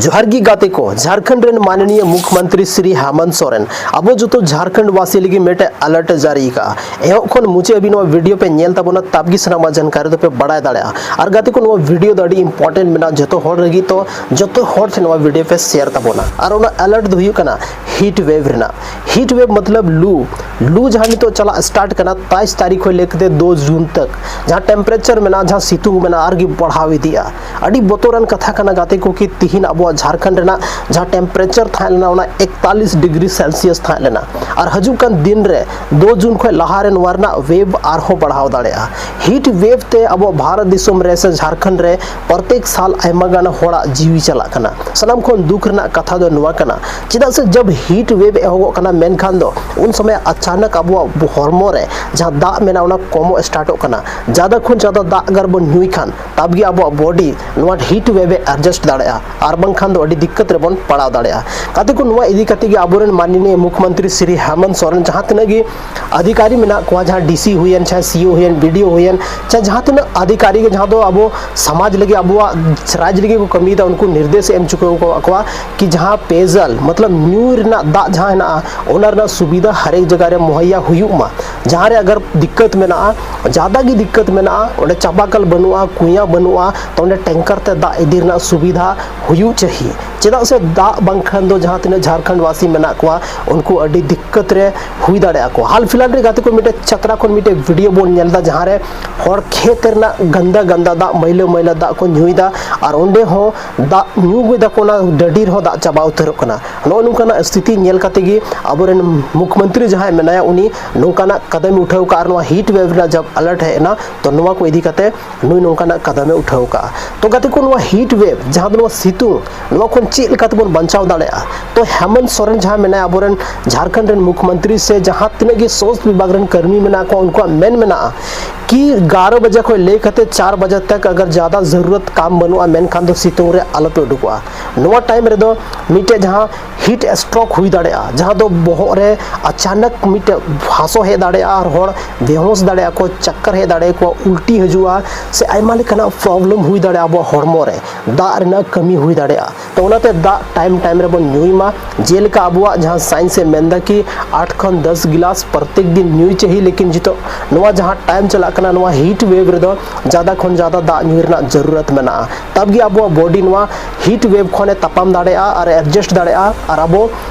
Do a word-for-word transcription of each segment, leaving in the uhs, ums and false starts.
ᱡᱚᱦᱟᱨ ᱜᱮ ᱜᱟᱛᱮ ᱠᱚ, ᱡᱷᱟᱲᱠᱷᱚᱸᱰ ᱨᱮᱱ ᱢᱟᱱᱱᱤᱭᱚ ᱢᱩᱠᱷᱭᱚᱢᱚᱱᱛᱨᱤ ᱥᱨᱤ ᱦᱮᱢᱚᱱᱛ ᱥᱚᱨᱮᱱ ᱟᱵᱚ ᱡᱚᱛᱚ ᱡᱷᱟᱲᱠᱷᱚᱸᱰ ᱣᱟᱥᱤ ᱞᱟᱹᱜᱤᱫ ᱢᱤᱫᱴᱮᱡ ᱟᱞᱟᱨᱴ ᱮ ᱡᱟᱹᱨᱤ ᱟᱠᱟᱫᱼᱟ᱾ ᱮᱦᱚᱵ ᱠᱷᱚᱱ ᱢᱩᱪᱟᱹᱫ ᱦᱟᱹᱵᱤᱡ ᱱᱚᱣᱟ ᱵᱷᱤᱰᱤᱭᱳ ᱯᱮ ᱧᱮᱞ ᱛᱟᱵᱚᱱᱟ, ᱛᱟᱵ ᱜᱮ ᱥᱟᱱᱟᱢᱟᱜ ᱡᱟᱱᱠᱟᱨᱤ ᱫᱚᱯᱮ ᱵᱟᱲᱟᱭ ᱫᱟᱲᱮᱭᱟᱜᱼᱟ᱾ ᱟᱨ ᱜᱟᱛᱮ ᱠᱚ, ᱱᱚᱣᱟ ᱵᱷᱤᱰᱤᱭᱳ ᱫᱚ ᱟᱹᱰᱤ ᱤᱢᱯᱚᱨᱴᱮᱱᱴ ᱢᱮᱱᱟᱜᱼᱟ ᱡᱚᱛᱚ ᱦᱚᱲ ᱞᱟᱹᱜᱤᱫ, ᱛᱚ ᱡᱚᱛᱚ ᱦᱚᱲ ᱴᱷᱮᱱ ᱱᱚᱣᱟ ᱵᱷᱤᱰᱤᱭᱳ ᱯᱮ ᱥᱮᱭᱟᱨ ᱛᱟᱵᱚᱱᱟ᱾ ᱟᱨ ᱚᱱᱟ ᱟᱞᱟᱨᱴ ᱫᱚ ᱦᱩᱭᱩᱜ ᱠᱟᱱᱟ ᱦᱤᱴ ᱣᱮᱵᱷ ᱨᱮᱱᱟᱜ᱾ ᱦᱤᱴ ᱣᱮᱵᱷ ᱢᱚᱛᱞᱚᱵ ᱞᱩ, ᱞᱩ ᱡᱟᱦᱟᱸ ᱱᱤᱛᱚᱜ ᱪᱟᱞᱟᱜ ᱥᱴᱟᱨᱴ ᱠᱟᱱᱟ ᱛᱮᱭᱤᱥ ᱛᱟᱹᱨᱤᱠᱷ ᱠᱷᱚᱱ ᱞᱮ ᱠᱟᱛᱮ ᱫᱩ ᱡᱩᱱ ᱛᱟᱠ, ᱡᱟᱦᱟᱸ ᱴᱮᱢᱯᱟᱨᱮᱪᱟᱨ ᱢᱮᱱᱟᱜᱼᱟ, ᱡᱟᱦᱟᱸ ᱥᱤᱛᱩᱝ ᱢᱮᱱᱟᱜᱼᱟ, ᱟᱨᱜᱮ ᱵᱟᱲᱦᱟᱣ ᱤᱫᱤᱜᱼᱟ᱾ ᱟᱹᱰᱤ ᱵᱚᱛᱚᱨᱟᱱ ᱠᱟᱛᱷᱟ ᱠᱟᱱᱟ ᱜᱟᱛᱮ ᱠᱚ, ᱠᱤ ᱛᱤᱦᱤᱧ ᱟᱵᱚᱣᱟᱜ ᱡᱷᱟᱲᱠᱷᱚᱸᱰ ᱨᱮᱱᱟᱜ ᱡᱟᱦᱟᱸ ᱴᱮᱢᱯᱟᱨᱮᱪᱟᱨ ᱛᱟᱦᱮᱸ ᱞᱮᱱᱟ, ᱚᱱᱟ ᱮᱠᱛᱟᱞᱤᱥ ᱰᱤᱜᱽᱨᱤ ᱥᱮᱞᱥᱤᱭᱟᱥ ᱛᱟᱦᱮᱸ ᱞᱮᱱᱟ᱾ ᱟᱨ ᱦᱤᱡᱩᱜ ᱠᱟᱱ ᱫᱤᱱ ᱨᱮ ᱫᱩ ᱡᱩᱱ ᱠᱷᱚᱱ ᱞᱟᱦᱟ ᱨᱮ ᱱᱚᱣᱟ ᱨᱮᱱᱟᱜ ᱣᱮᱵᱷ ᱟᱨᱦᱚᱸ ᱵᱟᱲᱦᱟᱣ ᱫᱟᱲᱮᱭᱟᱜᱼᱟ᱾ ᱦᱤᱴ ᱣᱮᱵᱷ ᱛᱮ ᱟᱵᱚ ᱵᱷᱟᱨᱚᱛ ᱫᱤᱥᱚᱢ ᱨᱮ ᱥᱮ ᱡᱷᱟᱲᱠᱷᱚᱸᱰ ᱨᱮ ᱯᱨᱚᱛᱮᱠ ᱥᱟᱞ ᱟᱭᱢᱟ ᱜᱟᱱ ᱦᱚᱲᱟᱜ ᱡᱤᱣᱤ ᱪᱟᱞᱟᱜ ᱠᱟᱱᱟ᱾ ᱥᱟᱱᱟᱢ ᱠᱷᱚᱱ ᱫᱩᱠ ᱨᱮᱱᱟᱜ ᱠᱟᱛᱷᱟ ᱫᱚ ᱱᱚᱣᱟ ᱠᱟᱱᱟ, ᱪᱮᱫᱟᱜ ᱥᱮ ᱡᱟᱵ ᱦᱤᱴ ᱣᱮᱵᱷ ᱮᱦᱚᱵᱚᱜ ᱠᱟᱱᱟ, ᱢᱮᱱᱠᱷᱟᱱ ᱫᱚ ᱩᱱ ᱥᱚᱢᱚᱭ ᱟᱪᱟᱱᱚᱠ ᱟᱵᱚᱣᱟᱜ ᱦᱚᱲᱢᱚ ᱨᱮ ᱡᱟᱦᱟᱸ ᱫᱟᱜ ᱢᱮᱱᱟᱜᱼᱟ, ᱚᱱᱟ ᱠᱚᱢᱚᱜ ᱥᱴᱟᱨᱴᱚᱜ ᱠᱟᱱᱟ᱾ ᱡᱟᱫᱟ ᱠᱷᱚᱱ ᱡᱟᱫᱟ ᱫᱟᱜ ᱟᱜᱟᱨ ᱵᱚᱱ ᱧᱩᱭ ᱠᱷᱟᱱ, ᱛᱟᱵ ᱜᱮ ᱟᱵᱚᱣᱟᱜ ᱵᱚᱰᱤ ᱱᱚᱣᱟ ᱦᱤᱴ ᱣᱮᱵᱷ ᱮ ᱮᱰᱡᱟᱥᱴ ᱫᱟᱲᱮᱭᱟᱜᱼᱟ, ᱟᱨ ᱵᱟᱝᱠᱷᱟᱱ ᱫᱚ ᱟᱹᱰᱤ ᱫᱤᱠᱠᱟᱛ ᱨᱮᱵᱚᱱ ᱯᱟᱲᱟᱣ ᱫᱟᱲᱮᱭᱟᱜᱼᱟ᱾ ᱜᱟᱛᱮ ᱠᱚ, ᱱᱚᱣᱟ ᱤᱫᱤ ᱠᱟᱛᱮ ᱜᱮ ᱟᱵᱚᱨᱮᱱ ᱢᱟᱱᱱᱤᱭᱚ ᱢᱩᱠᱷᱭᱚᱢᱚᱱᱛᱨᱤ ᱥᱨᱤ ᱦᱮᱢᱚᱱᱛ ᱥᱚᱨᱮᱱ ᱡᱟᱦᱟᱸ ᱛᱤᱱᱟᱹᱜ ᱜᱮ ᱟᱫᱷᱤᱠᱟᱨᱤ ᱢᱮᱱᱟᱜ ᱠᱚᱣᱟ, ᱡᱟᱦᱟᱸ ᱰᱤᱥᱤ ᱦᱩᱭᱮᱱ, ᱪᱟᱦᱮ ᱥᱤᱭᱳ ᱦᱩᱭᱮᱱ, ᱵᱤᱰᱤᱳ ᱦᱩᱭᱮᱱ, ᱪᱟᱦᱮ ᱡᱟᱦᱟᱸ ᱛᱤᱱᱟᱹᱜ ᱟᱫᱷᱤᱠᱟᱨᱤ ᱜᱮ ᱡᱟᱦᱟᱸ ᱫᱚ ᱟᱵᱚ ᱥᱚᱢᱟᱡᱽ ᱞᱟᱹᱜᱤᱫ, ᱟᱵᱚᱣᱟᱜ ᱨᱟᱡᱽ ᱞᱟᱹᱜᱤᱫ ᱠᱚ ᱠᱟᱹᱢᱤᱭᱮᱫᱟ, ᱩᱱᱠᱩ ᱱᱤᱨᱫᱮᱥ ᱮ ᱮᱢ ᱪᱩᱠᱟᱹᱣ ᱟᱠᱟᱫ ᱠᱚᱣᱟ ᱠᱤ ᱡᱟᱦᱟᱸ ᱯᱮᱭᱡᱟᱞ ᱢᱚᱛᱞᱚᱵ ᱧᱩ ᱨᱮᱱᱟᱜ ᱫᱟᱜ ᱡᱟᱦᱟᱸ ᱦᱮᱱᱟᱜᱼᱟ, ᱚᱱᱟ ᱨᱮᱱᱟᱜ ᱥᱩᱵᱤᱫᱷᱟ ᱦᱟᱨᱮᱠ ᱡᱟᱭᱜᱟ ᱨᱮ ᱢᱩᱦᱟᱭᱭᱟ ᱦᱩᱭᱩᱜ ᱢᱟ᱾ ᱡᱟᱦᱟᱸ ᱨᱮ ᱟᱜᱟᱨ ᱫᱤᱠᱠᱟᱛ ᱢᱮᱱᱟᱜᱼᱟ, ᱡᱟᱫᱟ ᱜᱮ ᱫᱤᱠᱠᱟᱛ ᱢᱮᱱᱟᱜᱼᱟ, ᱚᱸᱰᱮ ᱪᱟᱯᱟᱠᱚᱞ ᱵᱟᱹᱱᱩᱜᱼᱟ, ᱠᱩᱭᱟ ᱵᱟᱹᱱᱩᱜᱼᱟ, ᱛᱚ ᱚᱸᱰᱮ ᱴᱮᱝᱠᱟᱨ ᱛᱮ ᱫᱟᱜ ᱤᱫᱤ ᱨᱮᱱᱟᱜ ᱥᱩᱵᱤᱫᱷᱟ ᱦᱩᱭᱩᱜ ᱪᱟᱹᱦᱤ᱾ ᱪᱮᱫᱟᱜ ᱥᱮ ᱫᱟᱜ ᱵᱟᱝᱠᱷᱟᱱ ᱫᱚ ᱡᱟᱦᱟᱸ ᱛᱤᱱᱟᱹᱜ ᱡᱷᱟᱲᱠᱷᱚᱸᱰ ᱣᱟᱥᱤ ᱢᱮᱱᱟᱜ ᱠᱚᱣᱟ, ᱩᱱᱠᱩ ᱟᱹᱰᱤ ᱫᱤᱠᱠᱟᱛ ᱨᱮ ᱦᱩᱭ ᱫᱟᱲᱮᱭᱟᱜᱼᱟ ᱠᱚ᱾ ᱦᱟᱞ ᱯᱷᱤᱞᱦᱟᱞ ᱨᱮ ᱜᱟᱛᱮ ᱠᱚ, ᱢᱤᱫᱴᱮᱡ ᱪᱟᱛᱨᱟ ᱠᱷᱚᱱ ᱢᱤᱫᱴᱮᱡ ᱵᱷᱤᱰᱤᱭᱳ ᱵᱚᱱ ᱧᱮᱞ ᱮᱫᱟ, ᱡᱟᱦᱟᱸ ᱨᱮ ᱦᱚᱲ ᱠᱷᱮᱛ ᱨᱮᱱᱟᱜ ᱜᱟᱱᱫᱟ ᱜᱟᱱᱫᱟ ᱫᱟᱜ, ᱢᱟᱹᱭᱞᱟᱹ ᱢᱟᱹᱭᱞᱟᱹ ᱫᱟᱜ ᱠᱚ ᱧᱩᱭᱮᱫᱟ, ᱟᱨ ᱚᱸᱰᱮ ᱦᱚᱸ ᱫᱟᱜ ᱧᱩ ᱜᱮ ᱫᱟᱠᱚ, ᱚᱱᱟ ᱰᱟᱹᱰᱤ ᱨᱮᱦᱚᱸ ᱫᱟᱜ ᱪᱟᱵᱟ ᱩᱛᱟᱹᱨᱚᱜ ᱠᱟᱱᱟ᱾ ᱱᱚᱜᱼᱚ ᱱᱚᱝᱠᱟᱱᱟᱜ ᱥᱛᱷᱤᱛᱤ ᱧᱮᱞ ᱠᱟᱛᱮ ᱜᱮ ᱟᱵᱚᱨᱮᱱ ᱢᱩᱠᱷᱭᱚᱢᱚᱱᱛᱨᱤ ᱡᱟᱦᱟᱸᱭ ᱢᱮᱱᱟᱭᱟ, ᱩᱱᱤ ᱱᱚᱝᱠᱟᱱᱟᱜ ᱠᱟᱫᱟᱢ ᱮ ᱩᱴᱷᱟᱹᱣ ᱠᱟᱜᱼᱟ, ᱟᱨ ᱱᱚᱣᱟ ᱦᱤᱴ ᱣᱮᱵᱷ ᱨᱮᱱᱟᱜ ᱡᱟᱵ ᱟᱞᱟᱨᱴ ᱦᱮᱡ ᱮᱱᱟ, ᱛᱚ ᱱᱚᱣᱟ ᱠᱚ ᱤᱫᱤ ᱠᱟᱛᱮ ᱱᱩᱭ ᱱᱚᱝᱠᱟᱱᱟᱜ ᱠᱟᱫᱟᱢ ᱮ ᱩᱴᱷᱟᱹᱣ ᱠᱟᱜᱼᱟ᱾ ᱛᱚ ᱜᱟᱛᱮ ᱠᱚ, ᱱᱚᱣᱟ ᱦᱤᱴ ᱣᱮᱵᱷ ᱡᱟᱦᱟᱸ ᱫᱚ ᱱᱚᱣᱟ ᱥᱤᱛᱩᱝ, ᱱᱚᱣᱟ ᱠᱷᱚᱱ ᱪᱮᱫ ᱞᱮᱠᱟ ᱛᱮᱵᱚᱱ ᱵᱟᱧᱪᱟᱣ ᱫᱟᱲᱮᱭᱟᱜᱼᱟ? ᱛᱚ ᱦᱮᱢᱚᱱᱛ ᱥᱚᱨᱮᱱ ᱡᱟᱦᱟᱸ ᱢᱮᱱᱟᱭᱟ, ᱟᱵᱚᱨᱮᱱ ᱡᱷᱟᱲᱠᱷᱚᱸᱰ ᱨᱮᱱ ᱢᱩᱠᱷᱭᱚᱢᱚᱱᱛᱨᱤ ᱥᱮ ᱡᱟᱦᱟᱸ ᱛᱤᱱᱟᱹᱜ ᱜᱮ ᱥᱚᱥᱛᱷ ᱵᱤᱵᱷᱟᱜᱽ ᱨᱮᱱ ᱠᱟᱹᱢᱤ ᱢᱮᱱᱟᱜ ᱠᱚᱣᱟ, ᱩᱱᱠᱩᱣᱟᱜ ᱢᱮᱱ ᱢᱮᱱᱟᱜᱼᱟ ᱠᱤ ᱜᱟᱨᱚ ᱵᱟᱡᱮ ᱠᱷᱚᱱ ᱞᱟᱹᱭ ᱠᱟᱛᱮ ᱪᱟᱨ ᱵᱟᱡᱮ ᱛᱟᱠ ᱟᱜᱟᱨ ᱡᱟᱫᱟ ᱡᱟᱹᱨᱩᱨᱟᱛ ᱠᱟᱢ ᱵᱟᱹᱱᱩᱜᱼᱟ, ᱢᱮᱱᱠᱷᱟᱱ ᱫᱚ ᱥᱤᱛᱩᱝ ᱨᱮ ᱟᱞᱚᱯᱮ ᱩᱰᱩᱠᱚᱜᱼᱟ᱾ ᱱᱚᱣᱟ ᱴᱟᱭᱤᱢ ᱨᱮᱫᱚ ᱢᱤᱫᱴᱮᱡ ᱡᱟᱦᱟᱸ ᱦᱤᱴ ᱥᱴᱨᱳᱠ ᱦᱩᱭ ᱫᱟᱲᱮᱭᱟᱜᱼᱟ, ᱡᱟᱦᱟᱸ ᱫᱚ ᱵᱚᱦᱚᱜ ᱨᱮ ᱟᱪᱟᱱᱚᱠ ᱢᱤᱫᱴᱮᱡ ᱦᱟᱥᱳ ᱦᱮᱡ ᱫᱟᱲᱮᱭᱟᱜᱼᱟ ᱟᱨ ᱦᱚᱲ ᱵᱮᱦᱳᱥ ᱫᱟᱲᱮᱭᱟᱜᱼᱟ ᱠᱚ, ᱪᱟᱠᱠᱟᱨ ᱦᱮᱡ ᱫᱟᱲᱮᱭᱟᱠᱚᱣᱟ, ᱩᱞᱴᱤ ᱦᱤᱡᱩᱜᱼᱟ, ᱥᱮ ᱟᱭᱢᱟ ᱞᱮᱠᱟᱱᱟᱜ ᱯᱨᱚᱵᱞᱮᱢ ᱦᱩᱭ ᱫᱟᱲᱮᱭᱟᱜᱼᱟ ᱟᱵᱚᱣᱟᱜ ᱦᱚᱲᱢᱚ ᱨᱮ᱾ ᱫᱟᱜ ᱨᱮᱱᱟᱜ ᱠᱟᱹᱢᱤ ᱦᱩᱭ ᱫᱟᱲᱮᱭᱟᱜᱼᱟ᱾ ᱛᱚ ᱚᱱᱟᱛᱮ ᱫᱟᱜ ᱴᱟᱭᱤᱢ ᱴᱟᱭᱤᱢ ᱨᱮᱵᱚᱱ ᱧᱩᱭ ᱢᱟ᱾ ᱡᱮᱞᱮᱠᱟ ᱟᱵᱚᱣᱟᱜ ᱡᱟᱦᱟᱸ ᱥᱟᱭᱮᱱᱥ ᱮ ᱢᱮᱱᱫᱟ ᱠᱤ ᱟᱴ ᱠᱷᱚᱱ ᱫᱚᱥ ᱜᱤᱞᱟᱥ ᱯᱨᱚᱛᱮᱠ ᱫᱤᱱ ᱧᱩᱭ ᱪᱟᱹᱦᱤ, ᱞᱮᱠᱤᱱ ᱱᱤᱛᱚᱜ ᱱᱚᱣᱟ ᱡᱟᱦᱟᱸ ᱴᱟᱭᱤᱢ ᱪᱟᱞᱟᱜ ᱠᱟᱱᱟ, ᱱᱚᱣᱟ ᱦᱤᱴ ᱣᱮᱵᱷ ᱨᱮᱫᱚ ᱡᱟᱫᱟ ᱠᱷᱚᱱ ᱡᱟᱫᱟ ᱫᱟᱜ ᱧᱩᱭ ᱨᱮᱱᱟᱜ ᱡᱟᱹᱨᱩᱨᱟᱛ ᱢᱮᱱᱟᱜᱼᱟ᱾ ᱛᱟᱵ ᱜᱮ ᱟᱵᱚᱣᱟᱜ ᱵᱚᱰᱤ ᱱᱚᱣᱟ ᱦᱤᱴ ᱣᱮᱵᱷ ᱠᱷᱚᱱᱮ ᱛᱟᱯᱟᱢ ᱫᱟᱲᱮᱭᱟᱜᱼᱟ ᱟᱨ ᱮᱰᱡᱟᱥᱴ ᱫᱟᱲᱮᱭᱟᱜᱼᱟ ᱟᱨ ᱟᱵᱚ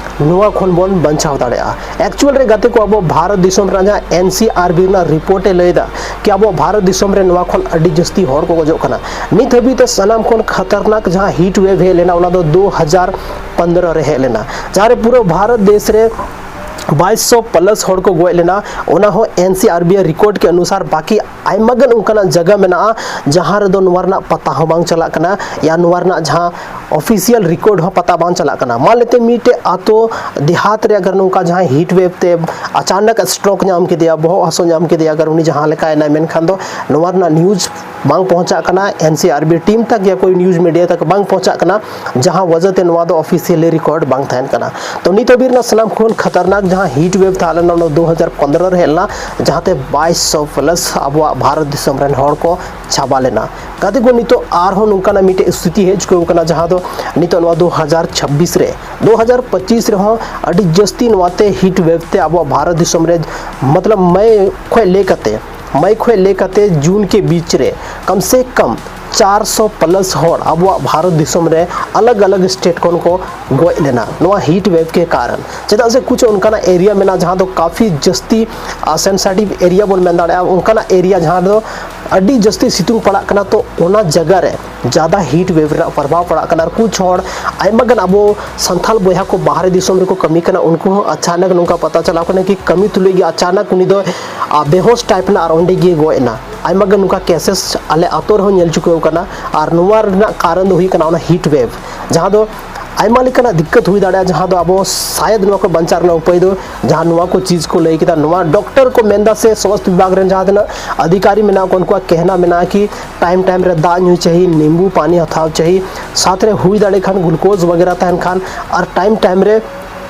ᱱᱚᱣᱟ ᱠᱷᱚᱱ ᱵᱚᱱ ᱵᱟᱧᱪᱟᱣ ᱫᱟᱲᱮᱭᱟᱜᱼᱟ᱾ ᱮᱠᱪᱩᱭᱮᱞ ᱨᱮ ᱜᱟᱛᱮ ᱠᱚ, ᱟᱵᱚ ᱵᱷᱟᱨᱚᱛ ᱫᱤᱥᱚᱢ ᱨᱮᱱᱟᱜ ᱡᱟᱦᱟᱸ ᱮᱱ ᱥᱤ ᱟᱨ ᱵᱤ ᱨᱮᱱᱟᱜ ᱨᱤᱯᱳᱨᱴ ᱮ ᱞᱟᱹᱭ ᱮᱫᱟ ᱠᱤ ᱟᱵᱚ ᱵᱷᱟᱨᱚᱛ ᱫᱤᱥᱚᱢ ᱨᱮ ᱱᱚᱣᱟ ᱠᱷᱚᱱ ᱟᱹᱰᱤ ᱡᱟᱹᱥᱛᱤ ᱦᱚᱲ ᱠᱚ ᱜᱚᱡᱚᱜ ᱠᱟᱱᱟ᱾ ᱱᱤᱛ ᱦᱟᱹᱵᱤᱡ ᱛᱮ ᱥᱟᱱᱟᱢ ᱠᱷᱚᱱ ᱠᱷᱟᱛᱟᱨᱱᱟᱠ ᱡᱟᱦᱟᱸ ᱦᱤᱴ ᱣᱮᱵᱷ ᱦᱮᱡ ᱞᱮᱱᱟ, ᱚᱱᱟ ᱫᱚ ᱫᱩ ᱦᱟᱡᱟᱨ ᱯᱚᱱᱫᱽᱨᱚ ᱨᱮ ᱦᱮᱡ ᱞᱮᱱᱟ, ᱡᱟᱦᱟᱸ ᱨᱮ ᱯᱩᱨᱟᱹ ᱵᱷᱟᱨᱚᱛ ᱫᱮᱥ ᱨᱮ ᱵᱟᱭᱤᱥ ᱥᱚ ᱯᱞᱟᱥ ᱦᱚᱲ ᱠᱚ ᱜᱚᱡ ᱞᱮᱱᱟ᱾ ᱚᱱᱟ ᱦᱚᱸ ᱮᱱ ᱥᱤ ᱟᱨ ᱵᱤ ᱨᱤᱠᱚᱨᱰ ᱠᱮ ᱚᱱᱩᱥᱟᱨ᱾ ᱵᱟᱹᱠᱤ ᱟᱭᱢᱟ ᱜᱟᱱ ᱚᱱᱠᱟᱱᱟᱜ ᱡᱟᱭᱜᱟ ᱢᱮᱱᱟᱜᱼᱟ, ᱡᱟᱦᱟᱸ ᱨᱮᱫᱚ ᱱᱚᱣᱟ ᱨᱮᱱᱟᱜ ᱯᱟᱛᱟ ᱦᱚᱸ ᱵᱟᱝ ᱪᱟᱞᱟᱜ ᱠᱟᱱᱟ, ᱭᱟ ᱱᱚᱣᱟ ᱨᱮᱱᱟᱜ ᱡᱟᱦᱟᱸ ᱚᱯᱷᱤᱥᱤᱭᱟᱞ ᱨᱤᱠᱚᱨᱰ ᱦᱚᱸ ᱯᱟᱛᱟ ᱵᱟᱝ ᱪᱟᱞᱟᱜ ᱠᱟᱱᱟ᱾ ᱢᱟ ᱞᱮᱛᱮ ᱢᱤᱫᱴᱮᱡ ᱟᱛᱳ ᱫᱮᱦᱟᱛ ᱨᱮ ᱟᱜᱟᱨ ᱱᱚᱝᱠᱟ ᱡᱟᱦᱟᱸ ᱦᱤᱴ ᱣᱮᱵᱷ ᱛᱮ ᱟᱪᱟᱱᱚᱠ ᱥᱴᱨᱳᱠ ᱧᱟᱢ ᱠᱮᱫᱮᱭᱟ, ᱵᱚᱦᱚᱜ ᱦᱟᱹᱥᱩ ᱧᱟᱢ ᱠᱮᱫᱮᱭᱟ, ᱟᱜᱟᱨ ᱩᱱᱤ ᱡᱟᱦᱟᱸ ᱞᱮᱠᱟᱭᱮᱱᱟᱭ, ᱢᱮᱱᱠᱷᱟᱱ ᱫᱚ ᱱᱚᱣᱟ ᱨᱮᱱᱟᱜ ᱱᱤᱭᱩᱡᱽ ᱵᱟᱝ ᱯᱚᱦᱚᱸᱪᱟᱜ ᱠᱟᱱᱟ, ᱮᱱ ᱥᱤ ᱟᱨ ᱵᱤ ᱴᱤᱢ ᱛᱟᱠ ᱭᱟ ᱠᱳᱭ ᱱᱤᱭᱩᱡᱽ ᱢᱤᱰᱤᱭᱟ ᱛᱟᱠ ᱵᱟᱝ ᱯᱚᱦᱚᱸᱪᱟᱜ ᱠᱟᱱᱟ, ᱡᱟᱦᱟᱸ ᱣᱟᱡᱟᱛᱮ ᱱᱚᱣᱟ ᱫᱚ ᱚᱯᱷᱤᱥᱤᱭᱟᱞᱤ ᱨᱤᱠᱚᱨᱰ ᱵᱟᱝ ᱛᱟᱦᱮᱱ ᱠᱟᱱᱟ᱾ ᱛᱚ ᱱᱤᱛ ᱦᱟᱹᱵᱤᱡ ᱨᱮᱱᱟᱜ ᱥᱟᱱᱟᱢ ᱠᱷᱚᱱ ᱠᱷᱟᱛᱟᱨᱱᱟᱠ ᱡᱟᱦᱟᱸ ᱦᱤᱴ ᱣᱮᱵᱷ ᱛᱟᱦᱮᱸ ᱞᱮᱱᱟ, ᱚᱱᱟ ᱫᱩ ᱦᱟᱡᱟᱨ ᱯᱚᱱᱫᱽᱨᱚ ᱨᱮ ᱦᱮᱡ ᱞᱮᱱᱟ, ᱡᱟᱦᱟᱸᱛᱮ ᱵᱟᱭᱤᱥ ᱥᱚ ᱯᱞᱟᱥ ᱟᱵᱚᱣᱟᱜ ᱵᱷᱟᱨᱚᱛ ᱫᱤᱥᱚᱢ ᱨᱮᱱ ᱦᱚᱲ ᱠᱚ ᱪᱟᱵᱟ ᱞᱮᱱᱟ᱾ ᱜᱟᱛᱮ ᱠᱚ, ᱱᱤᱛᱚᱜ ᱟᱨᱦᱚᱸ ᱱᱚᱝᱠᱟᱱᱟᱜ ᱢᱤᱫᱴᱮᱡ ᱥᱛᱷᱤᱛᱤ ᱦᱮᱡ ᱪᱩᱠᱟᱹᱣ ᱠᱟᱱᱟ, ᱡᱟᱦᱟᱸ ᱫᱚ ᱱᱤᱛᱚᱜ ᱱᱚᱣᱟ ᱫᱩ ᱦᱟᱡᱟᱨ ᱪᱷᱟᱵᱵᱤᱥ ᱨᱮ, ᱫᱩ ᱦᱟᱡᱟᱨ ᱯᱚᱸᱪᱤᱥ ᱨᱮᱦᱚᱸ ᱟᱹᱰᱤ ᱡᱟᱹᱥᱛᱤ ᱱᱚᱣᱟᱛᱮ ᱦᱤᱴ ᱣᱮᱵᱷ ᱛᱮ ᱟᱵᱚᱣᱟᱜ ᱵᱷᱟᱨᱚᱛ ᱫᱤᱥᱚᱢ ᱨᱮ, ᱢᱚᱛᱞᱚᱵ ᱢᱟᱭ ᱠᱷᱚᱱ ᱞᱟᱹᱭ ᱠᱟᱛᱮ ᱢᱟᱭ ᱠᱷᱚᱱ ᱞᱟᱹᱭ ᱠᱟᱛᱮ ᱡᱩᱱ ᱠᱮ ᱵᱤᱪ ᱨᱮ ᱠᱟᱢ ᱥᱮ ᱠᱟᱢ ᱪᱟᱨ ᱥᱚ ᱯᱞᱟᱥ ᱦᱚᱲ ᱟᱵᱚᱣᱟᱜ ᱵᱷᱟᱨᱚᱛ ᱫᱤᱥᱚᱢ ᱨᱮ ᱟᱞᱟᱜᱽ ᱟᱞᱟᱜᱽ ᱥᱴᱮᱴ ᱠᱷᱚᱱ ᱠᱚ ᱜᱚᱡ ᱞᱮᱱᱟ ᱱᱚᱣᱟ ᱦᱤᱴ ᱣᱮᱵᱷ ᱠᱮ ᱠᱟᱨᱚᱱ᱾ ᱪᱮᱫᱟᱜ ᱥᱮ ᱠᱩᱪ ᱚᱱᱠᱟᱱᱟᱜ ᱮᱨᱤᱭᱟ ᱢᱮᱱᱟᱜᱼᱟ, ᱡᱟᱦᱟᱸ ᱫᱚ ᱠᱟᱯᱷᱤ ᱡᱟᱹᱥᱛᱤ ᱥᱮᱱᱥᱤᱴᱤᱵᱷ ᱮᱨᱤᱭᱟ ᱵᱚᱱ ᱢᱮᱱ ᱫᱟᱲᱮᱭᱟᱜᱼᱟ, ᱚᱱᱠᱟᱱᱟᱜ ᱮᱨᱤᱭᱟ ᱡᱟᱦᱟᱸ ᱫᱚ ᱟᱹᱰᱤ ᱡᱟᱹᱥᱛᱤ ᱥᱤᱛᱩᱝ ᱯᱟᱲᱟᱜ ᱠᱟᱱᱟ, ᱛᱚ ᱚᱱᱟ ᱡᱟᱭᱜᱟ ᱨᱮ ᱡᱟᱫᱟ ᱦᱤᱴ ᱣᱮᱵᱷ ᱨᱮᱱᱟᱜ ᱯᱨᱚᱵᱷᱟᱵᱽ ᱯᱟᱲᱟᱜ ᱠᱟᱱᱟ᱾ ᱟᱨ ᱠᱩᱪ ᱦᱚᱲ, ᱟᱭᱢᱟ ᱜᱟᱱ ᱟᱵᱚ ᱥᱟᱱᱛᱟᱲ ᱵᱚᱭᱦᱟ ᱠᱚ ᱵᱟᱦᱨᱮ ᱫᱤᱥᱚᱢ ᱨᱮᱠᱚ ᱠᱟᱹᱢᱤ ᱠᱟᱱᱟ, ᱩᱱᱠᱩ ᱦᱚᱸ ᱟᱪᱟᱱᱚᱠ ᱱᱚᱝᱠᱟ ᱯᱟᱛᱟ ᱪᱟᱞᱟᱣ ᱠᱟᱱᱟ ᱠᱤ ᱠᱟᱹᱢᱤ ᱛᱩᱞᱩᱡ ᱜᱮ ᱟᱪᱟᱱᱚᱠ ᱩᱱᱤ ᱫᱚ, ᱟ, ᱵᱮᱦᱳᱥ ᱴᱟᱭᱤᱯ ᱮᱱᱟ ᱟᱨ ᱚᱸᱰᱮ ᱜᱮ ᱜᱚᱡ ᱮᱱᱟ᱾ ᱟᱭᱢᱟ ᱜᱟᱱ ᱱᱚᱝᱠᱟ ᱠᱮᱥᱮᱥ ᱟᱞᱮ ᱟᱛᱳ ᱨᱮᱦᱚᱸ ᱧᱮᱞ ᱪᱩᱠᱟᱹᱣ ᱠᱟᱱᱟ᱾ ᱟᱨ ᱱᱚᱣᱟ ᱨᱮᱱᱟᱜ ᱠᱟᱨᱚᱱ ᱫᱚ ᱦᱩᱭᱩᱜ ᱠᱟᱱᱟ ᱚᱱᱟ ᱦᱤᱴ ᱣᱮᱵᱷ, ᱡᱟᱦᱟᱸ ᱫᱚ ᱟᱭᱢᱟ ᱞᱮᱠᱟᱱᱟᱜ ᱫᱤᱠᱠᱟᱛ ᱦᱩᱭ ᱫᱟᱲᱮᱭᱟᱜᱼᱟ, ᱡᱟᱦᱟᱸ ᱫᱚ ᱟᱵᱚ ᱥᱟᱭᱮᱫ ᱱᱚᱣᱟ ᱠᱚ ᱵᱟᱧᱪᱟᱣ ᱨᱮᱱᱟᱜ ᱩᱯᱟᱹᱭ ᱫᱚ, ᱡᱟᱦᱟᱸ ᱱᱚᱣᱟ ᱠᱚ ᱪᱤᱡᱽ ᱠᱚ ᱞᱟᱹᱭ ᱠᱮᱫᱟ, ᱱᱚᱣᱟ ᱰᱚᱠᱴᱚᱨ ᱠᱚ ᱢᱮᱱᱫᱟ ᱥᱮ ᱥᱟᱥᱛᱷ ᱵᱤᱵᱷᱟᱜᱽ ᱨᱮᱱ ᱡᱟᱦᱟᱸ ᱛᱤᱱᱟᱹᱜ ᱚᱫᱷᱤᱠᱟᱨᱤ ᱢᱮᱱᱟᱜ ᱠᱚ, ᱩᱱᱠᱩᱣᱟᱜ ᱠᱮᱦᱱᱟ ᱢᱮᱱᱟᱜᱼᱟ ᱠᱤ ᱴᱟᱭᱤᱢ ᱴᱟᱭᱤᱢ ᱨᱮ ᱫᱟᱜ ᱧᱩ ᱪᱟᱹᱦᱤ, ᱱᱤᱢᱵᱩ ᱯᱟᱱᱤ ᱦᱟᱛᱟᱣ ᱪᱟᱹᱦᱤ, ᱥᱟᱛᱷ ᱨᱮ ᱦᱩᱭ ᱫᱟᱲᱮ ᱠᱷᱟᱱ ᱜᱞᱩᱠᱳᱡᱽ ᱵᱟᱜᱮᱨᱟ ᱛᱟᱦᱮᱱ ᱠᱷᱟᱱ, ᱟᱨ ᱴᱟᱭᱤᱢ ᱴᱟᱭᱤᱢ ᱨᱮ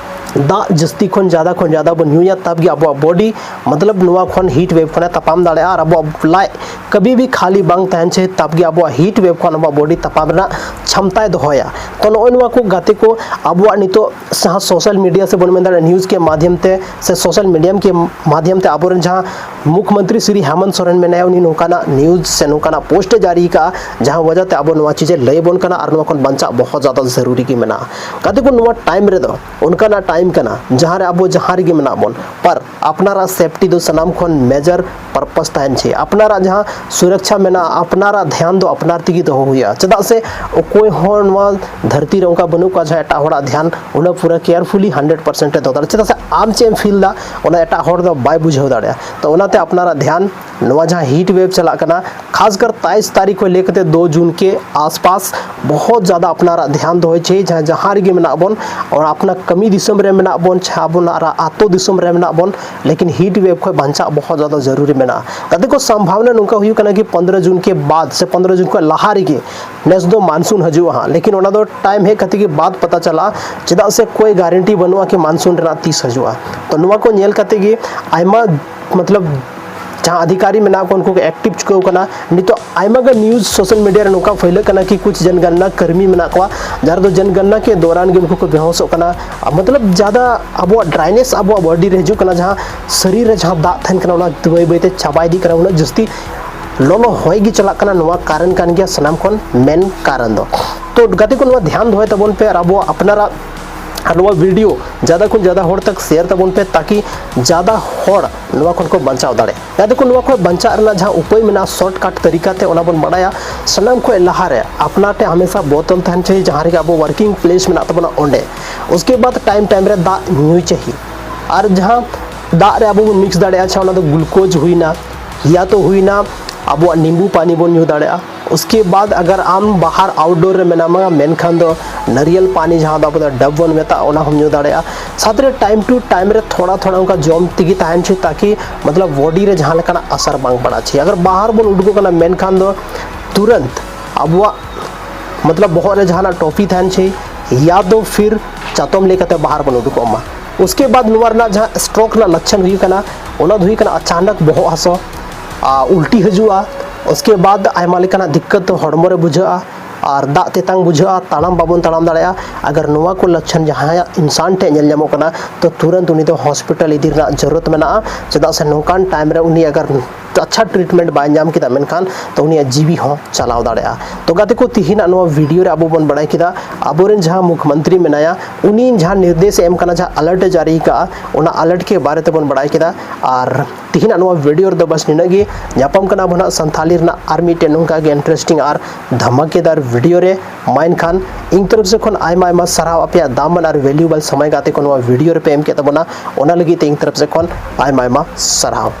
ᱫᱟᱜ ᱡᱟᱹᱥᱛᱤ ᱠᱷᱚᱱ ᱡᱟᱫᱟ ᱠᱷᱚᱱ ᱡᱟᱫᱟ ᱵᱚᱱ ᱧᱩᱭᱟ, ᱛᱟᱵ ᱜᱮ ᱟᱵᱚᱣᱟᱜ ᱵᱚᱰᱤ ᱢᱚᱛᱞᱚᱵ ᱱᱚᱣᱟ ᱠᱷᱚᱱ ᱦᱤᱴ ᱣᱮᱵᱷ ᱠᱷᱚᱱᱮ ᱛᱟᱯᱟᱢ ᱫᱟᱲᱮᱭᱟᱜᱼᱟ ᱟᱨ ᱟᱵᱚᱣᱟᱜ ᱞᱟᱡ ᱠᱟᱹᱵᱷᱤ ᱵᱷᱤ ᱠᱷᱟᱞᱤ ᱵᱟᱝ ᱛᱟᱦᱮᱱ ᱪᱟᱹᱦᱤ, ᱛᱟᱵ ᱜᱮ ᱟᱵᱚᱣᱟᱜ ᱦᱤᱴ ᱣᱮᱵᱷ ᱠᱷᱚᱱ ᱟᱵᱚᱣᱟᱜ ᱵᱚᱰᱤ ᱛᱟᱯᱟᱢ ᱨᱮᱱᱟᱜ ᱪᱷᱟᱢᱛᱟᱭ ᱫᱚᱦᱚᱭᱟ᱾ ᱛᱚ ᱱᱚᱜᱼᱚᱭ ᱱᱚᱣᱟ ᱠᱚ ᱜᱟᱛᱮ ᱠᱚ ᱟᱵᱚᱣᱟᱜ ᱱᱤᱛᱚᱜ ᱡᱟᱦᱟᱸ ᱥᱳᱥᱟᱞ ᱢᱤᱰᱤᱭᱟ ᱥᱮ ᱵᱚᱱ ᱢᱮᱱ ᱫᱟᱲᱮᱭᱟᱜᱼᱟ ᱱᱤᱭᱩᱡᱽ ᱠᱮ ᱢᱟᱫᱷᱭᱚᱢ ᱛᱮ ᱥᱮ ᱥᱳᱥᱟᱞ ᱢᱤᱰᱤᱭᱟ ᱠᱮ ᱢᱟᱫᱷᱭᱚᱢ ᱛᱮ ᱟᱵᱚᱨᱮᱱ ᱡᱟᱦᱟᱸ ᱢᱩᱠᱷᱢᱚᱱᱛᱨᱤ ᱥᱨᱤ ᱦᱮᱢᱚᱱᱛ ᱥᱚᱨᱮᱱ ᱢᱮᱱᱟᱭᱟ, ᱩᱱᱤ ᱱᱚᱝᱠᱟᱱᱟᱜ ᱱᱤᱭᱩᱡᱽ ᱥᱮ ᱱᱚᱝᱠᱟᱱᱟᱜ ᱯᱳᱥᱴ ᱮ ᱡᱟᱹᱨᱤ ᱠᱟᱜᱼᱟ, ᱡᱟᱦᱟᱸ ᱣᱟᱡᱟ ᱛᱮ ᱟᱵᱚ ᱱᱚᱣᱟ ᱪᱤᱡᱽ ᱮ ᱞᱟᱹᱭ ᱟᱵᱚᱱ ᱠᱟᱱᱟ ᱟᱨ ᱱᱚᱣᱟ ᱠᱷᱚᱱ ᱵᱟᱧᱪᱟᱜ ᱵᱚᱦᱚᱛ ᱡᱟᱫᱟ ᱡᱟᱹᱨᱩᱨᱤ ᱜᱮ ᱢᱮᱱᱟᱜᱼᱟ᱾ ᱜᱟᱛᱮ ᱠᱚ, ᱱᱚᱣᱟ ᱴᱟᱭᱤᱢ ᱨᱮᱫᱚ ᱚᱱᱠᱟᱱᱟᱜ ᱴᱟᱭᱤᱢ ᱠᱟᱱᱟ ᱡᱟᱦᱟᱸ ᱨᱮ ᱟᱵᱚ ᱡᱟᱦᱟᱸ ᱨᱮᱜᱮ ᱢᱮᱱᱟᱜ ᱵᱚᱱ, ᱯᱟᱨ ᱟᱯᱱᱟᱨᱟᱜ ᱥᱮᱯᱴᱤ ᱫᱚ ᱥᱟᱱᱟᱢ ᱠᱷᱚᱱ ᱢᱮᱡᱚᱨ ᱯᱟᱨᱯᱟᱥ ᱛᱟᱦᱮᱱ ᱪᱟᱹᱦᱤ᱾ ᱟᱯᱱᱟᱨᱟᱜ ᱡᱟᱦᱟᱸ ᱥᱩᱨᱚᱠᱪᱷᱟ ᱢᱮᱱᱟᱜᱼᱟ, ᱟᱯᱱᱟᱨᱟᱜ ᱫᱷᱮᱭᱟᱱ ᱫᱚ ᱟᱯᱱᱟᱨ ᱛᱮᱜᱮ ᱫᱚᱦᱚ ᱦᱩᱭᱩᱜᱼᱟ᱾ ᱪᱮᱫᱟᱜ ᱥᱮ ᱚᱠᱚᱭ ᱦᱚᱸ ᱱᱚᱣᱟ ᱫᱷᱟᱹᱨᱛᱤ ᱨᱮ ᱚᱱᱠᱟ ᱵᱟᱹᱱᱩᱜ ᱠᱚᱣᱟ ᱡᱟᱦᱟᱸ ᱮᱴᱟᱜ ᱦᱚᱲᱟᱜ ᱫᱷᱮᱭᱟᱱ ᱩᱱᱟᱹᱜ ᱯᱩᱨᱟᱹ ᱠᱮᱭᱟᱨᱯᱷᱩᱞᱤ ᱦᱟᱱᱰᱨᱮᱰ ᱯᱟᱨᱥᱮᱱᱴ ᱮ ᱫᱚᱦᱚ ᱫᱟᱲᱮᱭᱟᱜᱼᱟ᱾ ᱪᱮᱫᱟᱜ ᱥᱮ ᱟᱢ ᱪᱮᱫ ᱮᱢ ᱯᱷᱤᱞ ᱫᱟ, ᱚᱱᱟ ᱮᱴᱟᱜ ᱦᱚᱲ ᱫᱚ ᱵᱟᱭ ᱵᱩᱡᱷᱟᱹᱣ ᱫᱟᱲᱮᱭᱟᱜᱼᱟ᱾ ᱛᱚ ᱚᱱᱟᱛᱮ ᱟᱯᱱᱟᱨᱟᱜ ᱫᱷᱮᱭᱟᱱ, ᱱᱚᱣᱟ ᱡᱟᱦᱟᱸ ᱦᱤᱴ ᱣᱮᱵᱷ ᱪᱟᱞᱟᱜ ᱠᱟᱱᱟ, ᱠᱷᱟᱥᱠᱟᱨ ᱛᱟᱭᱤᱥ ᱛᱟᱹᱨᱤᱠᱷ ᱠᱷᱚᱱ ᱞᱮ ᱠᱟᱛᱮ ᱫᱩ ᱡᱩᱱ ᱠᱮ ᱟᱥᱯᱟᱥ ᱵᱚᱦᱚᱛ ᱡᱟᱫᱟ ᱟᱯᱱᱟᱨᱟᱜ ᱫᱷᱮᱭᱟᱱ ᱫᱚᱦᱚᱭ ᱪᱟᱹᱦᱤ, ᱡᱟᱦᱟᱸ ᱡᱟᱦᱟᱸ ᱨᱮᱜᱮ ᱢᱮᱱᱟᱜ ᱵᱚᱱ, ᱟᱨ ᱟᱯᱱᱟᱨ ᱠᱟᱹᱢᱤ ᱫᱤᱥᱚᱢ ᱨᱮ ᱢᱮᱱᱟᱜ ᱵᱚᱱ, ᱪᱟᱦᱮ ᱟᱵᱚᱱᱟᱜ ᱟᱛᱳ ᱫᱤᱥᱚᱢ ᱨᱮ ᱢᱮᱱᱟᱜ ᱵᱚᱱ, ᱞᱮᱠᱤᱱ ᱦᱤᱴ ᱣᱮᱵᱷ ᱠᱷᱚᱱ ᱵᱟᱧᱪᱟᱜ ᱵᱚᱦᱚᱛ ᱡᱟᱫᱟ ᱡᱟᱹᱨᱩᱨᱤ ᱢᱮᱱᱟᱜᱼᱟ᱾ ᱜᱟᱛᱮ ᱠᱚ, ᱥᱚᱢᱵᱷᱟᱵᱱᱟ ᱱᱚᱝᱠᱟ ᱦᱩᱭᱩᱜ ᱠᱟᱱᱟ ᱠᱤ ᱯᱚᱱᱫᱽᱨᱚ ᱡᱩᱱ ᱠᱮ ᱵᱟᱫ ᱥᱮ ᱯᱚᱱᱫᱽᱨᱚ ᱡᱩᱱ ᱠᱷᱚᱱ ᱞᱟᱦᱟ ᱨᱮᱜᱮ ᱱᱮᱥ ᱫᱚ ᱢᱟᱱᱥᱩᱱ ᱦᱤᱡᱩᱜᱼᱟ ᱦᱟᱸᱜ, ᱞᱮᱠᱤᱱ ᱚᱱᱟ ᱫᱚ ᱴᱟᱭᱤᱢ ᱦᱮᱡ ᱠᱟᱛᱮ ᱜᱮ ᱵᱟᱫ ᱯᱟᱛᱟ ᱪᱟᱞᱟᱜᱼᱟ, ᱪᱮᱫᱟᱜ ᱥᱮ ᱠᱳᱭ ᱜᱟᱨᱮᱱᱴᱤ ᱵᱟᱹᱱᱩᱜᱼᱟ ᱠᱤ ᱢᱟᱱᱥᱩᱱ ᱨᱮᱱᱟᱜ ᱛᱤᱥ ᱦᱤᱡᱩᱜᱼᱟ᱾ ᱛᱚ ᱱᱚᱣᱟ ᱠᱚ ᱧᱮᱞ ᱠᱟᱛᱮ ᱜᱮ ᱟᱭᱢᱟ ᱢᱚᱛᱞᱚᱵ ᱡᱟᱦᱟᱸ ᱚᱫᱷᱤᱠᱟᱨᱤ ᱢᱮᱱᱟᱜ ᱠᱚ ᱩᱱᱠᱩ ᱠᱚ ᱮᱠᱴᱤᱵᱷ ᱪᱩᱠᱟᱹᱣ ᱠᱟᱱᱟ᱾ ᱱᱤᱛᱚᱜ ᱟᱭᱢᱟ ᱜᱟᱱ ᱱᱤᱭᱩᱡᱽ ᱥᱳᱥᱟᱞ ᱢᱤᱰᱤᱭᱟ ᱨᱮ ᱱᱚᱝᱠᱟ ᱯᱷᱟᱹᱭᱞᱟᱹᱜ ᱠᱟᱱᱟ ᱠᱤ ᱠᱩᱪ ᱡᱚᱱᱜᱚᱱᱱᱟ ᱠᱟᱹᱨᱢᱤ ᱢᱮᱱᱟᱜ ᱠᱚᱣᱟ, ᱡᱟᱦᱟᱸ ᱨᱮᱫᱚ ᱡᱚᱱᱜᱚᱱᱱᱟ ᱠᱮ ᱫᱚᱨᱟᱱ ᱜᱮ ᱩᱱᱠᱩ ᱠᱚ ᱵᱮᱦᱚᱥᱚᱜ ᱠᱟᱱᱟ᱾ ᱟᱨ ᱢᱚᱛᱞᱚᱵ ᱡᱟᱫᱟ ᱟᱵᱚᱣᱟᱜ ᱰᱨᱟᱭᱱᱮᱥ ᱟᱵᱚᱣᱟᱜ ᱵᱚᱰᱤ ᱨᱮ ᱦᱤᱡᱩᱜ ᱠᱟᱱᱟ, ᱡᱟᱦᱟᱸ ᱥᱟᱹᱨᱤᱨ ᱨᱮ ᱡᱟᱦᱟᱸ ᱫᱟᱜ ᱛᱟᱦᱮᱱ ᱠᱟᱱᱟ ᱚᱱᱟ ᱵᱟᱹᱭ ᱵᱟᱹᱭᱛᱮ ᱪᱟᱵᱟ ᱤᱫᱤᱜ ᱠᱟᱱᱟ, ᱩᱱᱟᱹᱜ ᱡᱟᱹᱥᱛᱤ ᱞᱚᱞᱚ ᱦᱚᱭ ᱜᱮ ᱪᱟᱞᱟᱜ ᱠᱟᱱᱟ᱾ ᱱᱚᱣᱟ ᱠᱟᱨᱚᱱ ᱠᱟᱱ ᱜᱮᱭᱟ ᱥᱟᱱᱟᱢ ᱠᱷᱚᱱ ᱢᱮᱱ ᱠᱟᱨᱚᱱ ᱫᱚ᱾ ᱛᱚ ᱜᱟᱛᱮ ᱠᱚ, ᱱᱚᱣᱟ ᱫᱷᱮᱭᱟᱱ ᱫᱚᱦᱚᱭ ᱛᱟᱵᱚᱱ ᱯᱮ ᱟᱨ ᱟᱵᱚᱣᱟᱜ ᱟᱯᱱᱟᱨᱟᱜ ᱟᱨ ᱱᱚᱣᱟ ᱵᱷᱤᱰᱤᱭᱳ ᱡᱟᱫᱟ ᱠᱷᱚᱱ ᱡᱟᱫᱟ ᱦᱚᱲ ᱛᱟᱠ ᱥᱮᱭᱟᱨ ᱛᱟᱵᱚᱱ ᱯᱮ, ᱛᱟᱠᱤ ᱡᱟᱫᱟ ᱦᱚᱲ ᱱᱚᱣᱟ ᱠᱷᱚᱱ ᱠᱚ ᱵᱟᱧᱪᱟᱣ ᱫᱟᱲᱮᱭᱟᱜ᱾ ᱜᱟᱛᱮ ᱠᱚ, ᱱᱚᱣᱟ ᱠᱷᱚᱱ ᱵᱟᱧᱪᱟᱜ ᱨᱮᱱᱟᱜ ᱡᱟᱦᱟᱸ ᱩᱯᱟᱹᱭ ᱢᱮᱱᱟᱜᱼᱟ, ᱥᱚᱨᱴ ᱠᱟᱴ ᱛᱟᱹᱨᱤᱠᱟ ᱛᱮ, ᱚᱱᱟ ᱵᱚᱱ ᱵᱟᱲᱟᱭᱟ᱾ ᱥᱟᱱᱟᱢ ᱠᱷᱚᱱ ᱞᱟᱦᱟ ᱨᱮ ᱟᱯᱱᱟᱨ ᱴᱷᱮᱱ ᱦᱟᱢᱮᱥᱟ ᱵᱳᱛᱚᱞ ᱛᱟᱦᱮᱱ ᱪᱟᱹᱦᱤ, ᱡᱟᱦᱟᱸ ᱨᱮᱜᱮ ᱟᱵᱚ ᱣᱟᱨᱠᱤᱝ ᱯᱞᱮᱥ ᱢᱮᱱᱟᱜ ᱛᱟᱵᱚᱱᱟ ᱚᱸᱰᱮ᱾ ᱩᱥᱠᱮ ᱵᱟᱫ ᱴᱟᱭᱤᱢ ᱴᱟᱭᱤᱢ ᱨᱮ ᱫᱟᱜ ᱧᱩᱭ ᱪᱟᱹᱦᱤ, ᱟᱨ ᱡᱟᱦᱟᱸ ᱫᱟᱜ ᱨᱮ ᱟᱵᱚ ᱵᱚᱱ ᱢᱤᱠᱥ ᱫᱟᱲᱮᱭᱟᱜᱼᱟ, ᱟᱪᱪᱷᱟ, ᱚᱱᱟ ᱫᱚ ᱜᱞᱩᱠᱳᱡᱽ ᱦᱩᱭᱱᱟ, ᱭᱟ ᱛᱚ ᱦᱩᱭᱱᱟ ᱟᱵᱚᱣᱟᱜ ᱱᱤᱢᱵᱩ ᱯᱟᱱᱤ ᱵᱚᱱ ᱧᱩ ᱫᱟᱲᱮᱭᱟᱜᱼᱟ, ᱩᱥᱠᱮ ᱵᱟᱫ ᱟᱜᱟᱨ ᱟᱢ ᱵᱟᱦᱟᱨ ᱟᱣᱩᱴᱰᱳᱨ ᱨᱮ ᱢᱮᱱᱟᱢᱟ, ᱢᱮᱱᱠᱷᱟᱱ ᱫᱚ ᱱᱟᱨᱤᱭᱟᱞ ᱯᱟᱱᱤ, ᱡᱟᱦᱟᱸ ᱫᱚ ᱟᱵᱚ ᱫᱚ ᱰᱟᱵ ᱵᱚᱱ ᱢᱮᱛᱟᱜᱼᱟ, ᱚᱱᱟ ᱦᱚᱸᱢ ᱧᱩ ᱫᱟᱲᱮᱭᱟᱜᱼᱟ᱾ ᱥᱟᱶᱛᱮ ᱨᱮ ᱴᱟᱭᱤᱢ ᱴᱩ ᱴᱟᱭᱤᱢ ᱨᱮ ᱛᱷᱚᱲᱟ ᱛᱷᱚᱲᱟ ᱚᱱᱠᱟ ᱡᱚᱢ ᱛᱮᱜᱮ ᱛᱟᱦᱮᱱ ᱪᱟᱹᱦᱤ, ᱛᱟᱠᱤ ᱢᱚᱛᱞᱚᱵ ᱵᱚᱰᱤ ᱨᱮ ᱡᱟᱦᱟᱸ ᱞᱮᱠᱟᱱᱟᱜ ᱟᱥᱟᱨ ᱵᱟᱝ ᱯᱟᱲᱟᱜ ᱪᱟᱹᱦᱤ᱾ ᱟᱜᱟᱨ ᱵᱟᱦᱟᱨ ᱵᱚᱱ ᱩᱰᱩᱠᱚᱜ ᱠᱟᱱᱟ, ᱢᱮᱱᱠᱷᱟᱱ ᱫᱚ ᱛᱩᱨᱟᱹᱱᱛ ᱟᱵᱚᱣᱟᱜ ᱢᱚᱛᱞᱚᱵ ᱵᱚᱦᱚᱜ ᱨᱮ ᱡᱟᱦᱟᱱᱟᱜ ᱴᱚᱯᱤ ᱛᱟᱦᱮᱱ ᱪᱟᱹᱦᱤ, ᱭᱟ ᱫᱚ ᱯᱷᱤᱨ ᱪᱟᱛᱚᱢ ᱞᱟᱹᱭ ᱠᱟᱛᱮ ᱵᱟᱦᱟᱨ ᱵᱚᱱ ᱩᱰᱩᱠᱚᱜ ᱢᱟ᱾ ᱩᱥᱠᱮ ᱵᱟᱫ ᱱᱚᱣᱟ ᱨᱮᱱᱟᱜ ᱡᱟᱦᱟᱸ ᱥᱴᱨᱳᱠ ᱨᱮᱱᱟᱜ ᱞᱚᱪᱷᱚᱱ ᱦᱩᱭᱩᱜ ᱠᱟᱱᱟ, ᱚᱱᱟ ᱫᱚ ᱦᱩᱭᱩᱜ ᱠᱟᱱᱟ ᱟᱪᱟᱱᱚᱠ ᱵᱚᱦᱚᱜ ᱦᱟᱹᱥᱩ, ᱟᱨ ᱩᱞᱴᱤ ᱦᱤᱡᱩᱜᱼᱟ᱾ ᱩᱥᱠᱮ ᱵᱟᱫ ᱟᱭᱢᱟ ᱞᱮᱠᱟᱱᱟᱜ ᱫᱤᱠᱠᱟᱛ ᱦᱚᱲᱢᱚ ᱨᱮ ᱵᱩᱡᱷᱟᱹᱜᱼᱟ, ᱟᱨ ᱫᱟᱜ ᱛᱮᱛᱟᱝ ᱵᱩᱡᱷᱟᱹᱜᱼᱟ, ᱛᱟᱲᱟᱢ ᱵᱟᱵᱚᱱ ᱛᱟᱲᱟᱢ ᱫᱟᱲᱮᱭᱟᱜᱼᱟ᱾ ᱟᱜᱟᱨ ᱱᱚᱣᱟ ᱠᱚ ᱞᱚᱪᱷᱚᱱ ᱡᱟᱦᱟᱸᱭᱟᱜ ᱤᱱᱥᱟᱱ ᱴᱷᱮᱱ ᱧᱮᱞ ᱧᱟᱢᱚᱜ ᱠᱟᱱᱟ, ᱛᱚ ᱛᱩᱨᱟᱹᱱᱛ ᱩᱱᱤ ᱫᱚ ᱦᱚᱥᱯᱤᱴᱟᱞ ᱤᱫᱤ ᱨᱮᱱᱟᱜ ᱡᱟᱹᱨᱩᱲᱟᱛ ᱢᱮᱱᱟᱜᱼᱟ᱾ ᱪᱮᱫᱟᱜ ᱥᱮ ᱱᱚᱝᱠᱟᱱ ᱴᱟᱭᱤᱢ ᱨᱮ ᱩᱱᱤ ᱟᱜᱟᱨ ᱟᱪᱪᱷᱟ ᱴᱨᱤᱴᱢᱮᱱᱴ ᱵᱟᱭ ᱧᱟᱢ ᱠᱮᱫᱟ, ᱢᱮᱱᱠᱷᱟᱱ ᱛᱚ ᱩᱱᱤᱭᱟᱜ ᱡᱤᱣᱤ ᱦᱚᱸ ᱪᱟᱞᱟᱣ ᱫᱟᱲᱮᱭᱟᱜᱼᱟ᱾ ᱛᱚ ᱜᱟᱛᱮ ᱠᱚ, ᱛᱤᱦᱤᱧᱟᱜ ᱱᱚᱣᱟ ᱵᱷᱤᱰᱤᱭᱳ ᱨᱮ ᱟᱵᱚ ᱵᱚᱱ ᱵᱟᱲᱟᱭ ᱠᱮᱫᱟ ᱟᱵᱚᱨᱮᱱ ᱡᱟᱦᱟᱸ ᱢᱩᱠᱷ ᱢᱚᱱᱛᱨᱤ ᱢᱮᱱᱟᱭᱟ, ᱩᱱᱤ ᱡᱟᱦᱟᱸ ᱱᱤᱨᱫᱮᱥ ᱮ ᱮᱢ ᱠᱟᱱᱟ, ᱡᱟᱦᱟᱸ ᱟᱞᱟᱨᱴ ᱮ ᱡᱟᱹᱨᱤ ᱠᱟᱜᱼᱟ, ᱚᱱᱟ ᱟᱞᱟᱨᱴ ᱠᱮ ᱵᱟᱨᱮ ᱛᱮᱵᱚᱱ ᱵᱟᱲᱟᱭ ᱠᱮᱫᱟ᱾ ᱟᱨ ᱛᱤᱦᱤᱧᱟᱜ ᱱᱚᱣᱟ ᱵᱷᱤᱰᱤᱭᱳ ᱨᱮᱫᱚ ᱵᱟᱥ ᱱᱤᱱᱟᱹᱜ ᱜᱮ᱾ ᱧᱟᱯᱟᱢ ᱠᱟᱱᱟ ᱵᱚᱱ ᱦᱟᱸᱜ ᱥᱟᱱᱛᱷᱟᱞᱤ ᱨᱮᱱᱟᱜ ᱟᱨ ᱢᱤᱫᱴᱮᱱ ᱱᱚᱝᱠᱟ ᱜᱮ ᱤᱱᱴᱟᱨᱮᱥᱴᱤᱝ ᱟᱨ ᱫᱷᱟᱢᱟᱠᱮᱫᱟᱨ ᱵᱷᱤᱰᱤᱭᱳ ᱨᱮ᱾ ᱢᱟ ᱮᱱᱠᱷᱟᱱ ᱤᱧ ᱛᱚᱨᱚᱯ ᱥᱮᱫ ᱠᱷᱚᱱ ᱟᱭᱢᱟ ᱟᱭᱢᱟ ᱥᱟᱨᱦᱟᱣ, ᱟᱯᱮᱭᱟᱜ ᱫᱟᱢᱟᱱ ᱟᱨ ᱵᱷᱮᱞᱩᱭᱮᱵᱚᱞ ᱥᱚᱢᱚᱭ ᱜᱟᱛᱮ ᱠᱚ ᱱᱚᱣᱟ ᱵᱷᱤᱰᱤᱭᱳ ᱨᱮᱯᱮ ᱮᱢ ᱠᱮᱫ ᱛᱟᱵᱚᱱᱟ, ᱚᱱᱟ ᱞᱟᱹᱜᱤᱫ ᱛᱮ ᱤᱧ ᱛᱚᱨᱚᱯ ᱥᱮᱫ ᱠᱷᱚᱱ ᱟᱭᱢᱟ ᱟᱭᱢᱟ ᱥᱟᱨᱦᱟᱣ᱾